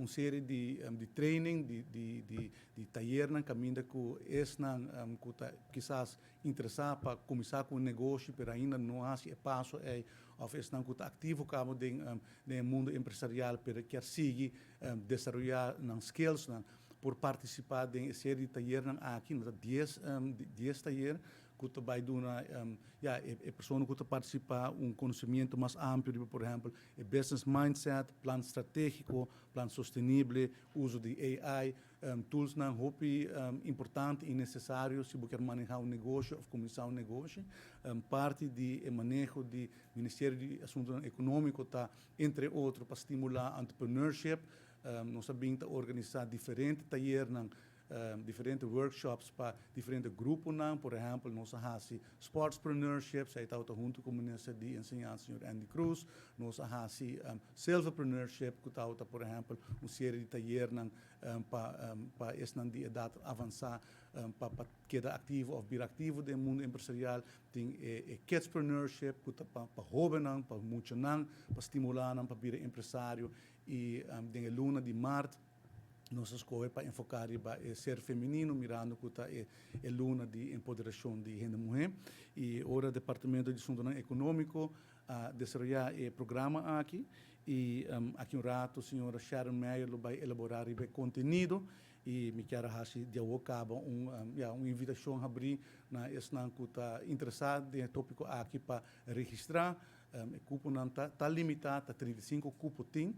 un serie di training, di tayernan caminda cu esnan cu ta kisas interesa pa cuminsa cu un negoshi pero ainda no haci e paso ey of esnan cu ta activo caba den e mundo empresarial pero kier sigui desaroya nan skillsnan por participa den e serie di tayernan aki. No ta 10 tayer cu ta bay duna ya, e persona cu ta participa un conocimiento mas amplio di, por ehempel, e business mindset, plan strategico, plan sostenibel, uso di AI, tools nan hopi importante y necesario si bo kier maneha un negoshi of cuminsa un negoshi. Parti di e maneho di Ministerio di Asuntonan Economico ta, entre otro, pa stimula entrepreneurship. Nos a bin ta organisa diferente tayernan, diferente workshops pa diferente gruponan. Por ehempel, nos a hasi sportspreneurship, esey tabata hunto cu Minister di Enseñansa, señor Endy Croes. Nos a hasi silverpreneurship, cu tabata, por ehempel, un serie di tayernan pa esnan di edad avansa pa keda activo of bira activo den mundo empresarial. Tin e kidspreneurship, cu ta pa hobennan, pa muchanan, pa stimula nan pa bira empresario. Y den luna di maart nos a scohe pa enfoca riba e ser femenino, mirando cu ta e luna di empoderacion di hende muhe. Y ora Departamento di Asuntonan Economico a desaroya e programa aki y aki un rato señora Sharon Meyer lo bay elabora riba e contenido y mi kier haci di awor caba ya, un invitacion habri na esnan cu ta interesa den e topico aki pa registra. E cuponan ta limita, ta 35 cupo tin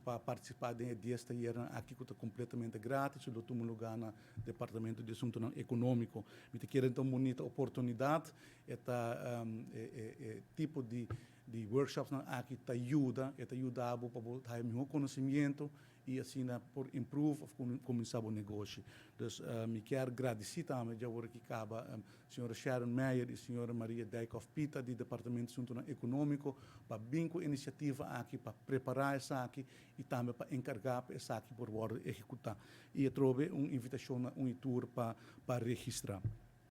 pa participa den e 10 tayernan aki cu ta completamente gratis, lo tuma luga na Departamento di Asuntonan Economico. Mi ta kere un bunita oportunidad, e ta e tipo di workshopsnan aki ta yuda, e ta yuda bo pa bo haya miho conocimiento y asina por improve of cuminsa bo negoshi. Dus mi kier gradici tambe di awor aki caba señora Sharon Meyer y señora Maria Dijkhoff Pita di Departamento di Asuntonan Economico pa bin cu iniciativa aki, pa prepara esaki y tambe pa encarga pa esaki por wordo ehecuta. Y atrobe un invitacion na un y tur pa registra.